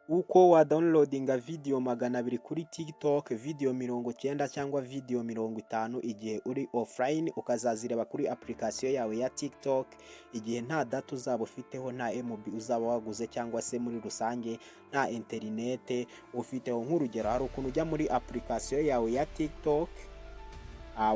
Uko wa downloadinga video 200 kuri TikTok, video 90 cyangwa video 50 igihe uri offline, ukazazireba kuri application yawe ya TikTok igihe nta data uzaba ufiteho, nta MB uzaba waguze, cyangwa se muri rusange nta interinete ufiteho. Nk'urugero, hari ukuntu ujya muri application yawe ya TikTok,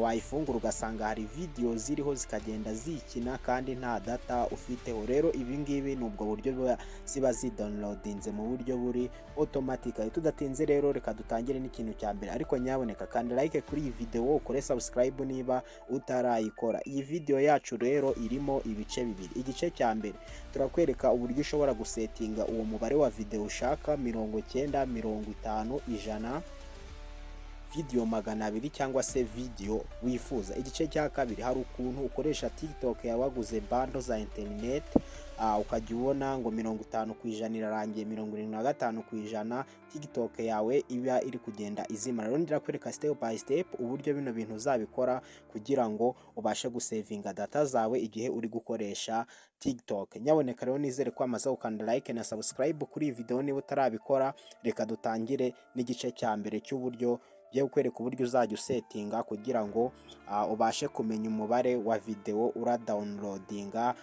wayifungura ugasanga hari video ziriho zikagenda zikina kandi nta data ufiteho. Rero ibi ngibi ni ubwo buryo ziba zidownloadinze mu buryo buri automatically. Tudatinze rero, reka dutangire n'ikintu cya mbere, ariko nyaboneka kanda like kuri iyi video, ukore subscribe niba utarayikora. Iyi video yacu rero irimo ibice bibiri. Igice cya mbere turakwereka uburyo ushobora gusetinga uwo mubare wa video ushaka: 90, 50, 100, video 200 cyangwa se video wifuza. Igice cya kabiri, hari ukuntu ukoresha TikTok yawe waguze bundle za internet, ukajya ubona ngo 50% irarangiye, 75%, TikTok yawe iba iri kugenda izima. Rero ndakwereka step by step uburyo bino bintu uzabikora kugira ngo ubashe gusevinga data zawe igihe uri gukoresha TikTok. Nyaboneka rero nizere ko wamaze gukanda like na subscribe kuri iyi video. Niba utarabikora, reka dutangire n'igice cya mbere cy'uburyo ngiye kukwereka uburyo uzajya usetinga kugira ngo ubashe kumenya umubare wa video uradownloadinga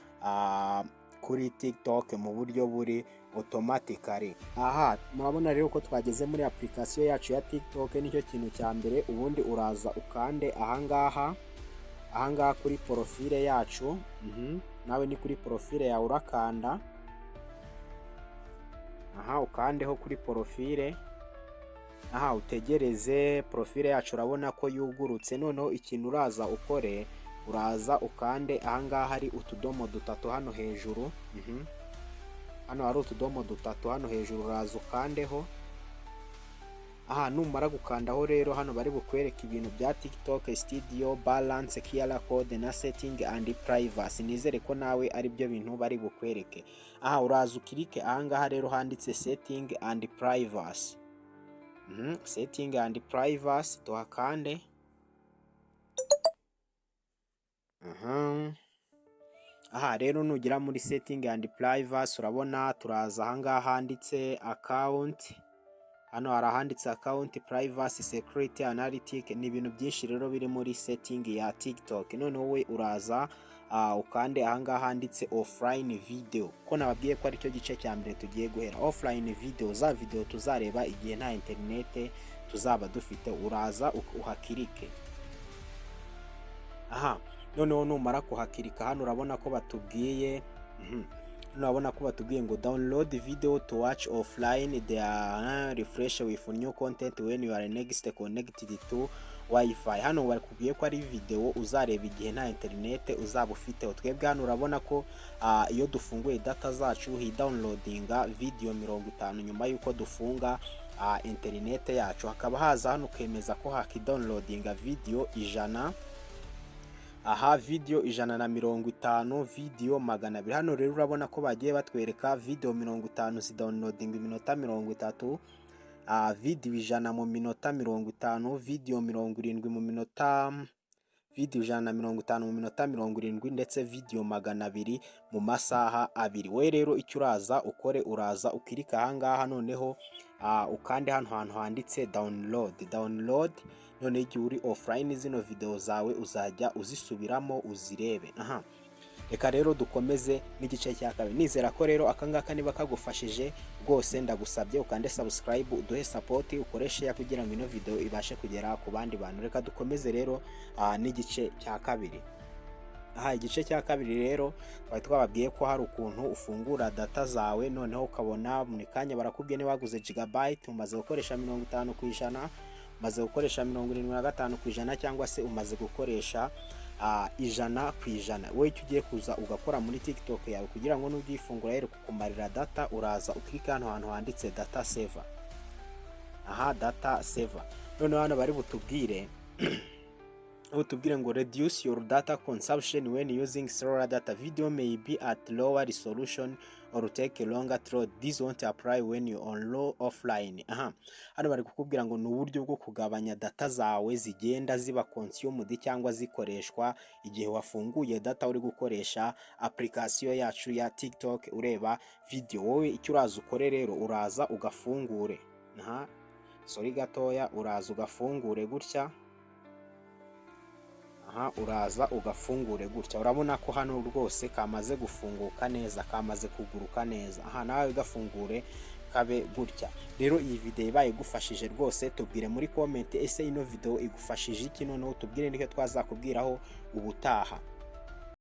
kuri TikTok mu buryo buri automatically. Aha murabona rero ko twageze muri application yacu ya TikTok. Nicyo kintu cya mbere. Ubundi uraza ukande ahangaha kuri profile yacu. Nawe ni kuri profile yawe urakanda aha, ukandeho kuri profile. Aha utegereze, profile yacu urabona ko yugurutse. Noneho ikintu uraza ukore, uraza ukande ahangaha hari utudomo dutatu hano hejuru. Hano hari utudomo dutatu hano hejuru, uraza ukandeho. Aha numara gukandaho rero, hano bari bukwereke ibintu bya TikTok Studio, balance, QR code na setting and privacy. Nizere ko nawe ari byo bintu bari bukwereke. Aha uraza ukirike ahangaha rero handitse setting and privacy. Setting and privacy tuhakande. Aha rero nugera muri setting and privacy, urabona turaza ahangaha handitse account. Hano hari ahanditse account, privacy, security, analytic. Ni ibintu byinshi rero biri muri setting ya TikTok. Noneho wowe uraza ukande ahangaha handitse offline video, ko nababwiye ko aricyo gice cya mbere tugiye guhera. Offline video, za video tuzareba igihe nta interinete tuzaba dufite, uraza uhakirike. Aha noneho numara kuhakirika, hano urabona ko batubwiye, urabona ko batubwiye ngo "Download video to watch offline, they are refresh with new content when you are next connected to WiFi." Hano bakubwiye ko ari video uzareba igihe nta interinete uzaba ufiteho. Twebwe hano urabona ko iyo dufunguye data zacu hidownloadinga video 50 nyuma y'uko dufunga interinete yacu. Hakaba haza hano ukemeza ko hakidownloadinga video 100, aha video 150, video 200. Hano rero urabona ko bagiye batwereka video 50 zidownloadinga iminota 30, video 100 mu minota 50, video 70 mu minota, video 150 mu minota 70, ndetse video 200 mu masaha 2. We rero icyo uraza ukore, uraza ukirika ahangaha, noneho ukande hano hantu handitse download. Download, noneho igihe uri offline zino video zawe uzajya uzisubiramo uzirebe. Aha reka rero dukomeze n'igice cya kabiri. Nizera ko rero akangaka niba kagufashije rwose, ndagusabye ukande subscribe, uduhe support, ukore share kugira ngo ino video ibashe kugera ku bandi bantu. Reka dukomeze rero n'igice cya kabiri. Aha igice cya kabiri rero twari twababwiye ko hari ukuntu ufungura data zawe, noneho ukabona buri kanya barakubwiye niba waguze gigabyte umaze gukoresha 50%, umaze gukoresha 75%, cyangwa se umaze gukoresha 100%. Wowe icyo ugiye kuza ugakora muri TikTok yawe kugira ngo nujya uyifungura yere kukumarira data, uraza ukirika hano hantu handitse data saver. Aha data saver, noneho hano bari butubwire ngo "Reduce your data consumption when using cellular data. Video may be at lower resolution or take longer to load. This won't apply when you on low offline. Aha hano bari kukubwira ngo ni uburyo bwo kugabanya data zawe zigenda ziba consumed cyangwa zikoreshwa igihe wafunguye data uri gukoresha application yacu ya TikTok ureba video. Wowe icyo uraza ukore rero, uraza ugafungure. Aha, sorry gatoya, uraza ugafungure gutya. Aha uraza ugafungure gutya. Urabona ko hano rwose kamaze gufunguka neza, kamaze kuguruka neza. Aha nawe gafungure kabe gutya. Rero iyi video ibaye igufashije rwose, tubwire muri comment: ese ino video igufashije iki? Noneho tubwire n'icyo twazakubwiraho ubutaha.